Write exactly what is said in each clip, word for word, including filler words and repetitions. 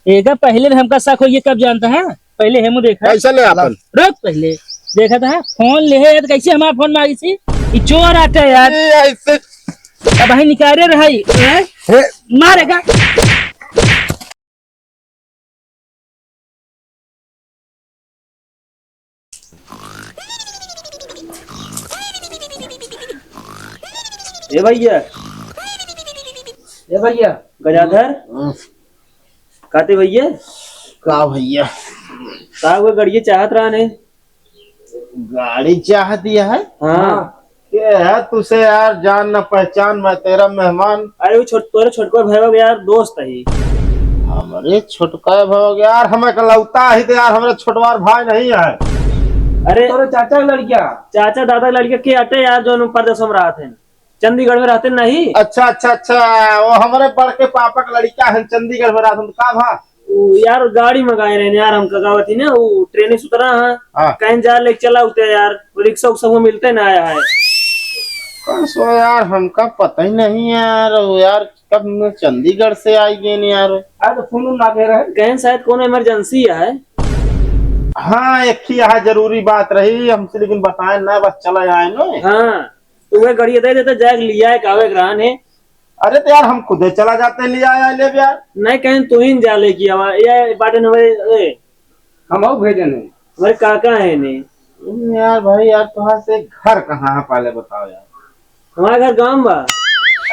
एका पहिले हमका शक होइ गया, कब जानता है? पहिले हेमू देखा। कैसे ले आपन? रुक पहिले। देखा था, फोन ले है यार, कैसे हमारा फोन मांगी थी? ई चोर आटे यार। ए, ऐसे। अब भाई निकाले रहाई। हैं? हे। मारेगा। ए भैया, ए भैया। गजाधर, काते भैया? का भैया? का वो गड़िया चाहत रहा ने? गाड़ी चाहत यह है? हाँ। के है तुसे यार, जान न पहचान, मैं तेरा मेहमान। अरे वो छोट-, तोरे छोटका भाई के यार दोस्त है। हमरे छोटका भाई के यार, हमें इकलौता ही तो यार, हमरे छोटवार भाई नहीं है। अरे तोरे चाचा के लड़किया? चाचा दादा के लड़किया के अटे यार, जो परदेश में रहत हैं, चंडीगढ़ में रहते नहीं। अच्छा, अच्छा, अच्छा, वो हमरे बड़के पापा के लड़का है, चंडीगढ़ में रहत हैं, तो का भा? उ यार गाड़ी मंगाए रहे यार, हम का कहत ही ना, उ ट्रेन से उतरा है, हाँ। कहीं जा लेके चला उते यार, रिक्शा उक्शा वो मिलते ना आया है। कौन सो यार, हमका पता ही नहीं यार, वो यार कब में चंडीगढ़ से आई गए ने यार। अरे तो फोन उन लागे रहे। कहीं शायद कोनो इमरजेंसी है। हाँ, एक ही यहाँ जरूरी बात रही हमसे, लेकिन बताए ना, बस चला आए नो। हाँ। तो वह गड़िया दे देते, जाए लिया एक आवे एक रहन है। अरे तो यार, हम खुदे चला जाते, लिया आया ले यार। नहीं, कहीं तू ही न जा लेके आवा, ये बाटे न हमारे, ए, हम और भेजे नहीं। हमारे काका है नहीं। यार भाई, यार तुम्हारे से घर कहाँ है, पहले बताओ यार। हमारा घर गाँव बा।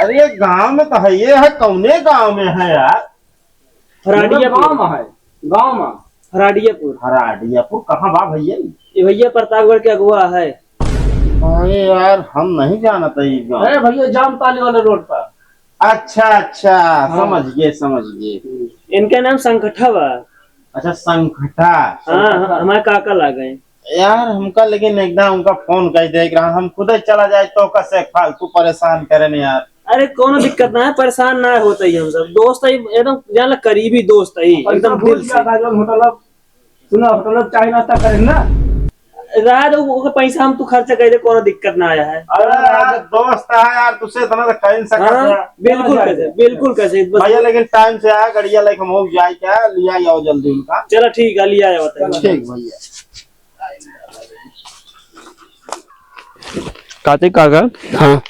अरे गाँव में तो है, ये है, कौने गाँव में है यार? हराडियापुर। गाँव में है, गाँव में। हराडियापुर। हराडियापुर कहाँ बा भैया? ये भैया प्रतापगढ़ के अगुआ है। अरे यार, हम नहीं जानत है ये गाँव। अरे भैया, जामताली वाले रोड पर। अच्छा, अच्छा, हाँ। समझ गए, समझ गए। इनका नाम संगठा बा। अच्छा, संगठा। हाँ, हाँ, हमारे काका लागे। यार, हमका लेकिन एकदम उनका फोन कर दे रहा, हम खुदे चला जाए तो कैसे फालतू परेशान करें यार। अरे, कोनो दिक्कत ना है, परेशान ना होता ही हम सब। दोस्त है, एकदम जान ला करीबी दोस्त है, पैसा एकदम भूल दिल से। गया था, जब होटल अब, सुना, होटल अब चाय नाश्ता करें ना। रहा दो, ओके पैसा हम तू खर्चा कर दे, कोनो दिक्कत ना आया है। अरे यार, दोस्त है यार, तुझसे इतना तो कह नहीं सकता हाँ, यार। बिल्कुल कैसे, बिल्कुल कैसे, बस भैया, लेकिन टाइम से आया, गड़िया लेके हम हो जाए क्या, लिया आओ जल्दी उनका। चलो ठीक है, लिया आओ। ठीक भैया। काते काका? हाँ।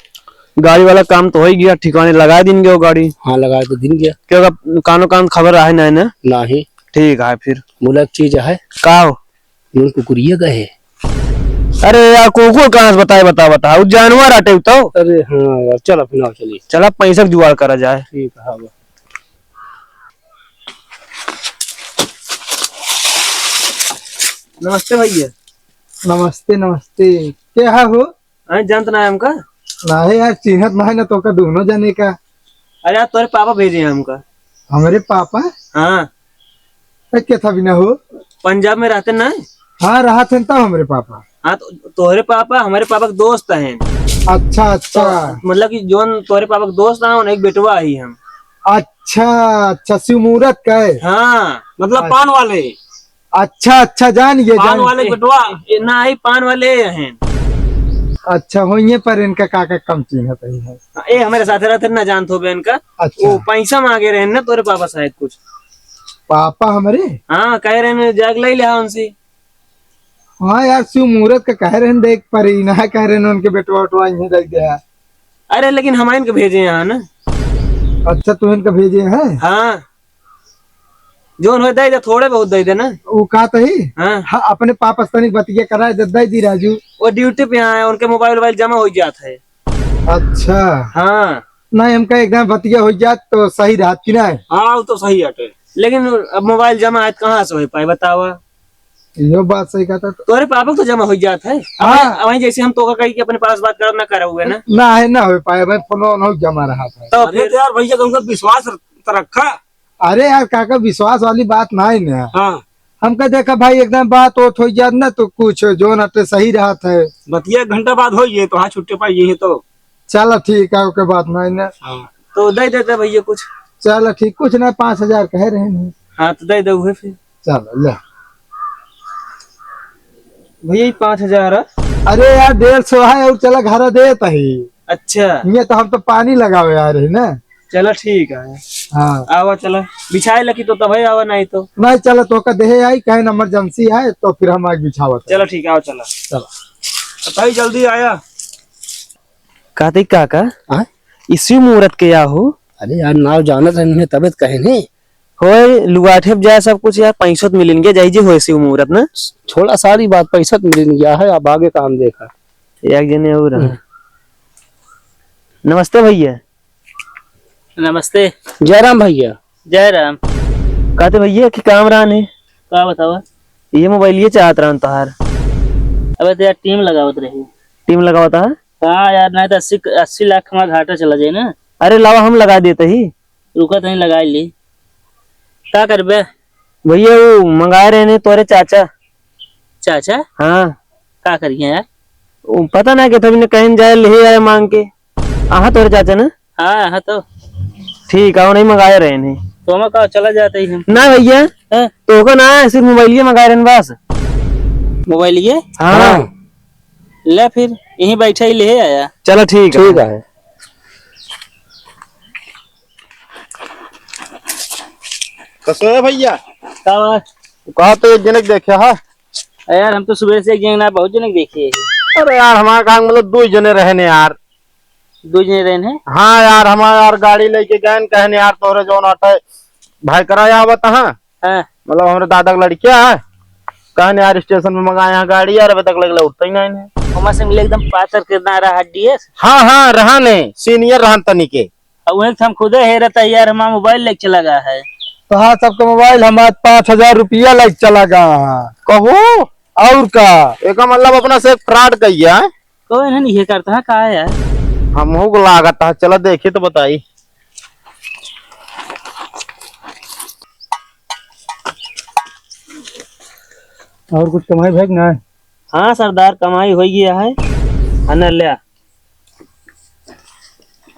गाड़ी वाला काम तो होइ गया, ठिकाने लगा दिन गयो गाड़ी। हाँ, लगा तो दिन गया। क्यों, कानो कान खबर आहे ना, ना? नहीं। ठीक है फिर। मुलक चीज है। का हो? मुल कुकुरिया का है। अरे यार, कुकुर कहाँ से बताए, बता, बता, वो जानवर आटे तो। अरे हाँ यार, चल अपना चलिए। चला, पैसा के जुगाड़ करा जाए। ठीक है, हाँ। नमस्ते भैया। नमस्ते, नमस्ते। के हा हो? अरे, जानत ना है हमका? नाहीं यार, चिन्हत नाहीं ना तोका दोनों जने का। अरे यार, तोरे पापा भेजे हैं हमका। हमरे पापा? हाँ। अरे, के था बिना हो? पंजाब में रहते ना? हाँ, रहत हैं तब हमरे पापा। हाँ, तो तोहरे पापा हमरे पापा के दोस्त हैं। अच्छा, अच्छा। तो मतलब कि जोन तोहरे पापा के दोस्त हैं, उन्हें एक बेटवा ही हम। अच्छा, अच्छा, शिव मूरत का है? हाँ। मतलब अच्छा। पान वाले? अच्छा, अच्छा, जान गए, पान जान वाले गए। बेटवा, ए, ना, ई पान वाले हैं। अच्छा, होइए पर इनका काका कम चिन्हत ही है। ए, हमरे साथे रहते ना जानत होबे इनका। अच्छा। वो पैसा मांगे रहे ना तोरे पापा शायद कुछ। पापा हमरे? हाँ, कह रहे हैं, जाके ले ले उनसे। हाँ यार, शिव मूरत का कह रहे हैं, देख पर ई ना कह रहे हैं उनके बेटवा उटवा इन्हें दे दिया। अरे, लेकिन हम इनके भेजे हैं ना। अच्छा, तू इनका भेजे हैं? हाँ। जोन होए दे दे, थोड़े बहुत दे दे ना। वो का तही? हाँ। हाँ, अपने पापा से तनिक बतिया कराए दे, दे दी राजू। वो ड्यूटी पे आए, उनके मोबाइल वोबाइल जमा हो जात है। अच्छा। हाँ। नहीं, हमका एकदम बतिया हो जात तो सही रहत कि नहीं? हाँ, वो तो सही हटे। लेकिन अब मोबाइल जमा है, कहाँ से हो पाए, बतावा? यो बात सही कहता तो। तोरे पापा को तो जमा हो जात है। हाँ। अब वहीं जैसे हम तोका कही कि अपने पास बात करब ना करे हुए ना। ना है, ना हो पाए भाई, फोन वोन हो जमा रहा था। तो अरे फिर? तो यार भैया, तुमको विश्वास त रखा। अरे यार काका, विश्वास वाली बात ना है ना। हाँ। हमका देखा भाई, एकदम बात ओत हो जात ना तो कुछ जोन अटे सही रहत है। बतिया एक घंटा बाद होइए तो हाँ छुट्टे पाइए ही तो। चला ठीक है, ओके बात ना है ना। हाँ। तो दे देते भैया कुछ। चला ठीक, कुछ ना, पाँच हजार कह रहे हैं। हाँ, तो दे दे उहे फिर। चलो, ले। भैया, ई पाँच हजार है। अरे यार, डेढ़ सौ है और चला घर देत ही। अच्छा। ये तो हम तो पानी लगावे आ रहे ना। चला ठीक है। हाँ। आवा चला। बिछाए लगी तो तबही आवा, नहीं तो। नहीं चला, तोहका देहे आई, कहे emergency है तो फिर हम आज बिछावत है। चला ठीक है, आवा चला। चला। बताई जल्दी आया। कहते काका, हाँ? इसी मुहूर्त के या हो? अरे यार, नाव जानत है इन्हें, तबे त कहे नहीं। होय, लुगाठे पे जाए सब कुछ यार, पैसों त मिलिन गया, जाई जे होय शिव मुहूर्त ना। छोड़ा सारी बात, पैसा त मिलिन गया है, अब आगे काम देखा। एक जने और हैं। हम्म। नमस्ते भैया। नमस्ते। जय राम भैया। जय राम। कहते भैया कि काम रहन है। का बतावा? ये मोबाइल ये चाहत रहन तोहार। अबे तो यार टीम लगावत रही। टीम लगावत है? हाँ यार, नहीं तो अस्सी, अस्सी लाख हमारा घाटा चला जाए ना। अरे लावा, हम लगा देते ही। रुका, तनी लगाई ली। का करबे? भैया, वो मंगाए रहे ने तोरे चाचा। चाचा? हाँ। का करिए यार? वो पता ना, कि तभी ने कहीं जाए, ले आए मांग के। आहा, तोरे चाचा ना? हाँ, हाँ तो। ठीक है, वो नहीं मंगाए रहे ने। तो हम का चला जाते ही हम। ना भैया, हाँ? तो को ना, सिर्फ मोबाइल ये मंगाए रहे ने बस। मोबाइल ये? हाँ। हाँ। ले फिर, यहीं बैठा ही ले आया। चलो ठीक है। ठीक है। कसो है भैया? का बा? कहा तो एक जने के देखे हा? अरे यार, हम तो सुबह से एक जने ना, बहुत जने के देखे हैं। अरे यार, हमारे कहा मतलब दो जने रहे ने यार। दो जने रहे ने? हाँ यार, हमारे यार गाड़ी लेके गए न, कहे ने यार तोहरे जौन ऑटो भाई करा आवत है। हाँ। मतलब हमरे दादा के लड़किया है, कहे ने यार स्टेशन में मंगाए हैं गाड़ी यार, अबे तक लग लौटते ही नहीं ने। हमारे से मिले एकदम पातर किरदार रहा, डीएस। हाँ, हाँ, रहा ने, सीनियर रहन तनी के। अब वही हम खुदे हेरत है यार, हमारा मोबाइल लेके चला गया है। तो हाँ, सबके मोबाइल, हमारे पाँच हजार रुपया लेके चला गया है। कहो? और का? एका मतलब अपना से फ्रॉड कइया है? कोई नहीं, ये करता है, का है यार? हमहू को लागत है, चला देखी तो बताई। और कुछ कमाई भाई कि ना? हाँ सरदार, कमाई हो गया है। हना ल्या।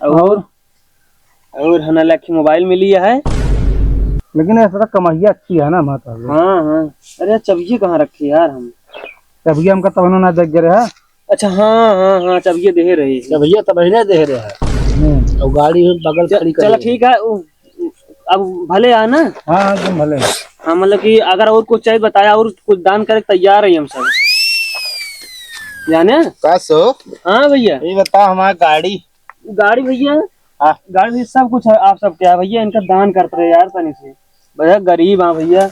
और? और? और हना ल्या की मोबाइल मिली है। लेकिन ऐसा तो कमाइया अच्छी है ना, माता। हाँ, हाँ। अरे, चबिये कहाँ रखी यार हम? चबिये हमका तबनो ना देख गए रहे। अच्छा, हाँ, हाँ, हाँ, चबिये देहे रही। चबिये तबही ना देहे रहे। हम्म। और गाड़ी में बगल च-, खड़ी चला करी। ठीक है, उ, अब भले आ ना। हाँ, हाँ, एकदम भले। हाँ, मतलब कि अगर और कुछ चाहिए बताया, और कुछ दान करे के तैयार है हम सब। जाने? का सो? हाँ भैया। ये बता, हमारा गाड़ी। गाड़ी भैया? हाँ। गाड़ी भी सब कुछ है, आप सब क्या भैया, इनका दान करते रहे यार तनी से। भैया गरीब हाँ भैया।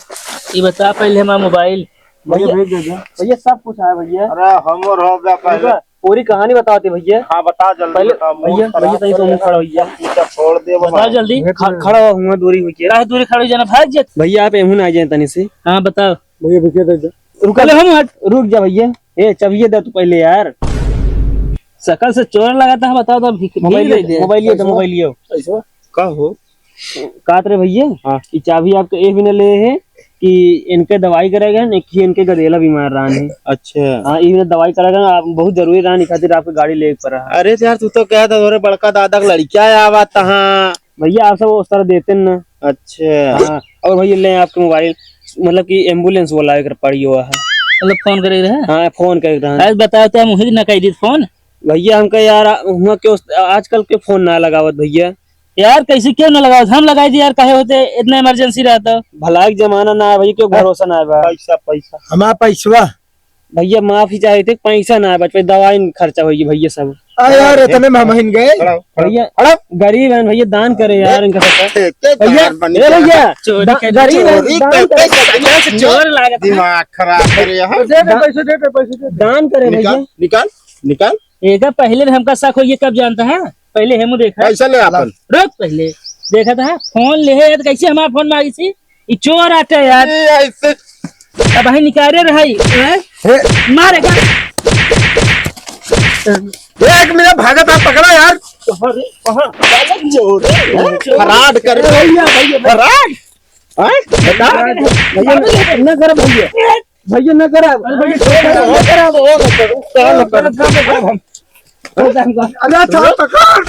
ये बता पहले हमारा मोबाइल। भैया, भैया, भेज दे दे। भैया सब कुछ है भैया। अरे हमर हो गया पहले। भैया, पूरी कहानी बताते भैया। हाँ, बता जल्दी पहले बता, मूड भैया, खराब भैया, तनी कर तो मुंह देना। खड़ा भैया। पीछा छोड़ दे बता बता। जल्दी। ख-, खड़ा हुआ दूरी हुई के। काहे दूरी खड़ा हुई जाना, भाग जा। भैया, आप एहू ना आ जाए तनी से। हाँ, बताओ। भैया, भैया, दे दे। रुक ले, हम हट। रुक जा भैया। ए, चबिये दे तू पहले यार। सकल से चोर लगाता है, बताओ तो भिख-, मोबाइल भीख दे दे, दे। मोबाइल ये दे, पैसवा। मोबाइल ये। पैसवा? का हो? कात रे भैया, हाँ। ई चाबी आपके ए बिना ले है कि इनके दवाई करेगा ना, कि इनके गदेला बीमार रहन है। अच्छा। हाँ, ई बिना दवाई करेगा ना, आप बहुत जरूरी रहन, ई खातिर आपके गाड़ी लेके पड़ा है। अरे यार, तू तो कहा था, तोरे बड़का दादा के लड़किया आवा तहाँ। भैया, आप सब उस तरह देते न। अच्छा। हाँ, और भैया, ले आपके मोबाइल, मतलब कि एम्बुलेंस वाला एक पड़ी हुआ है। मतलब फोन करे रहे? हाँ, फोन करे रहे। आज बताओ तो हम वही ना कह दी फोन। भैया, हमका यार, हुआ क्यों आजकल के फोन ना लगावत भैया? यार, कैसे क्यों ना लगावत? हम लगाई दी यार, काहे होते इतना इमरजेंसी रहता? भलाई के जमाना ना है भैया, क्यों भरोसा ना है बा? पैसा, पैसा। हमारा पैसवा। भैया, माफी चाहे थे, पैसा ना है बच पे, दवाई में खर्चा होई भैया सब। अरे यार, इतने में हम हिन गए। खड़ा हो, खड़ा हो, भैया, खड़ा हो। गरीब हैं भैया, दान करे यार, इनका सबका। एक, एक भैया, बार बनी ए भैया, चोरी दा-, कर, गरीब हैं, चोरी दान कर, करे। पैसा, पैसा, चोर लागत है। दिमाग खराब करे यहाँ। दे दे, दा-, पैसे दे दे, पैसे दे दे। दान करे भैया। निकाल, निकाल, निकाल। एका पहले हमका शक होइए, कब जानता है? पहले हमू देखा। पैसा ले आपन। रुक पहले। देखा था, फोन ले है, तो कैसे हमारा फोन मांगी थी? ई चोर आटे यार। ए, ऐसे। अब भाई निकाले रहाई, हैं? हे। मारेगा। एक मिनट भागत आप पकड़ा यार। कहाँ रे? कहाँ? चोर। फराड कर। भैया, भैया, भैया। फराड? हैं? बता। भैया, ना कर भैया। भैया ना करा। अरे भैया, छोड़ दे, ना करा। अरे अच्छा, पकड़।